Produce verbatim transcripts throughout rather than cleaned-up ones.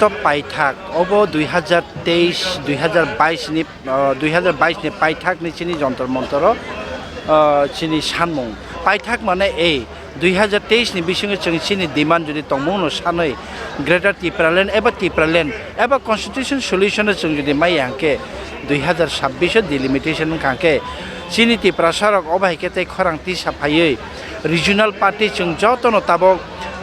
Paithak obo dui hazar teis, dui hazar bais ni, ah, dui hazar bais ni paithak ni chini Jantar Mantar o, ah, chini sanmung. Paithak mane ei dui hazar teis ni bisingo chwng chini demand jodi tongmung no sanwi Greater Tipraland eba Tipraland eba Constitution solution no chwng jodi maya hwnkhe dui hazar sabbish o delimitation wngkha hwnkhe chini Tiprasa rok obo hai khe tei khorang tisa phaiwi regional party chwng joto no tabok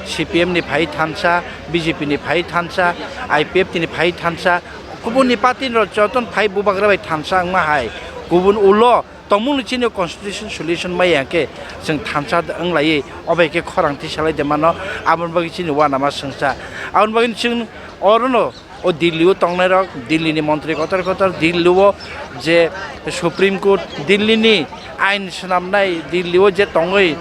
C P M ni phai thansa, B J P ni phai thansa, I P F T ni phai thansa, kubun ni party rok joto no phai bubagra bai thansa wngma hai kubun ulo tongmung ni chini constitution solution maya hwnkhe chwng thansa wng laiwi obo hai khe khorang tisa lai de mano, aboni bagwi chini uanama swngsa. Aboni bagwi chwng oro no o Delhi o tongnai rok, Delhi ni montri kotor kotor, Delhi o je Supreme Court, Delhi ni ain swnamnai, Delhi o je tongwi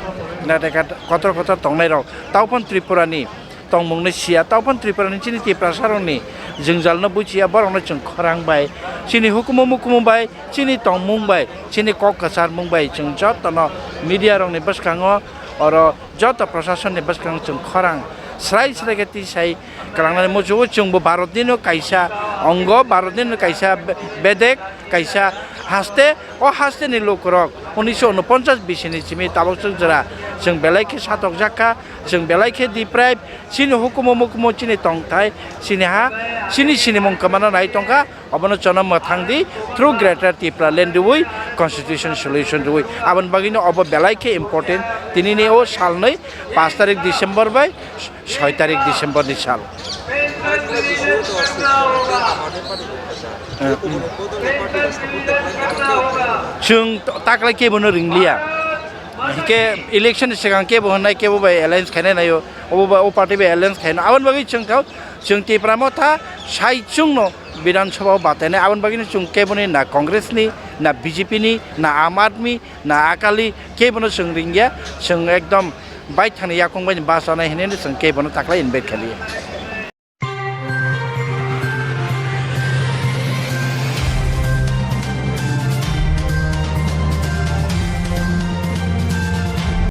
natekha kotor kotor tongnai rok, tauphano Tripura ni tongmung ni siya, tauphano Tripura ni chini Tiprasa rok ni jwngjal no buchiya, borok no chwng khorang bai, chini hukumu mukumu bai, chini tongmung bai, chini kok kwcharmung bai chwng joto no media rok ni bwskango oro joto prosason ni bwskango chwng khorang srai srai khe twi sai kwlangnani muchungo. Chwngbo Bharat nino kaisa ongo, Bharat nino kaisa be-, bedek, kaisa haste. O haste ni lukurok unisho unoponchas bisini simi tabok chwng jora chwng belai khe satokjak kha, chwng belai khe deprive, chini hukumu mukumu chini tongthai, chini ha, chini sinimung kwmana nai tongkha. Obono chwngno mwthang di, through Greater Tipraland riwi constitution solution riwi. Aboni bagwino obo belai khe important. Tinini o salnwi, pash tarik December bai soi tarik December ni sal. Chwng taklai kebono ringliya. Hwnkhe election ni swkang kebo hwnai kebo bai alliance khainai naio. Obo bai o party bai alliance khaino. Aboni bagwi chwng thao, chwng Tipra Motha sai chwngno Bidhan Sabha o batainai. Aboni bagwino chwng keboni na Congress ni, na B J P ni, na Aam Aadmi, na Akali, kebono chwng ringya. Chwng ekdom baithangni yakung bai bachanai hinwi chwng kebono taklai invite khaliya.